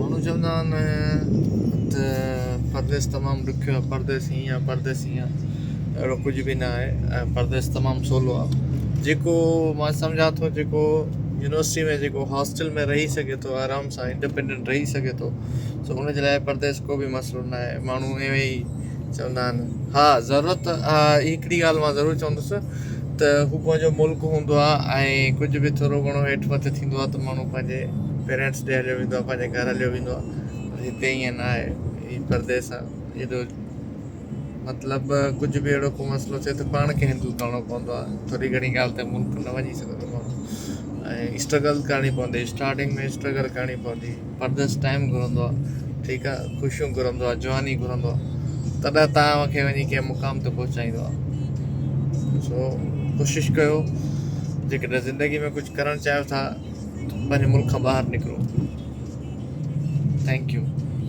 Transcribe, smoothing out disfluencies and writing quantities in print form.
ماڻهو چوندا آهن ته پرديس تمام ڏکيو آهي پرديس هيئن آهي پرديس هيئن آهي اهڙو ڪجهه به نه آهي ۽ پرديس تمام سولو آهي جيڪو مان سمجهان ٿو جيڪو يونيورسٽي ۾ جيڪو هاسٽل ۾ رهي سگهي ٿو آرام سان انڊيپينڊنٽ رهي سگهي ٿو سو ان جي لاء پرديس ڪو به مسئلو نه آهي ماڻهو ائين ئي چوندا آهن ها ضرورت هڪڙي ڳالهه مان ضرور چوندس ته هو پنهنجو ملڪ هوندو آهي ۽ ڪجهه به ٿورو گهڻو هيٺ مٿي ٿيندو آهي ته ماڻهو پنهنجي پيرنٽس ڏي هليو ويندو آهي پنهنجي گهر هليو ويندو آهي پر هتي ائين نه آهي هي پرديس آهي ايڏو مطلب ڪجهه به اهڙو ڪو مسئلو ٿئي ته پاڻ کي هينڊل ڪرڻو پوندو آهي ٿوري گهڻي ڳالهه تي ملڪ نه وڃي سگهندو ماڻهو ۽ اسٽرگل ڪرڻي پوندي اسٽارٽنگ ۾ اسٽرگل ڪرڻي پوندي پرديس ٽائيم گهرندو آهي ٺيڪ آهي خوشيون گهرندو آهي جواني گهرندو آهي تڏهن توهان کي وڃي ڪنهن مقام تي پهچائيندو آهي سو ڪوشش ڪيو جيڪڏهن زندگي ۾ ڪجهه ڪرڻ چاهيو ٿا پنهنجي ملڪ کان ٻاهر نڪرو thank you.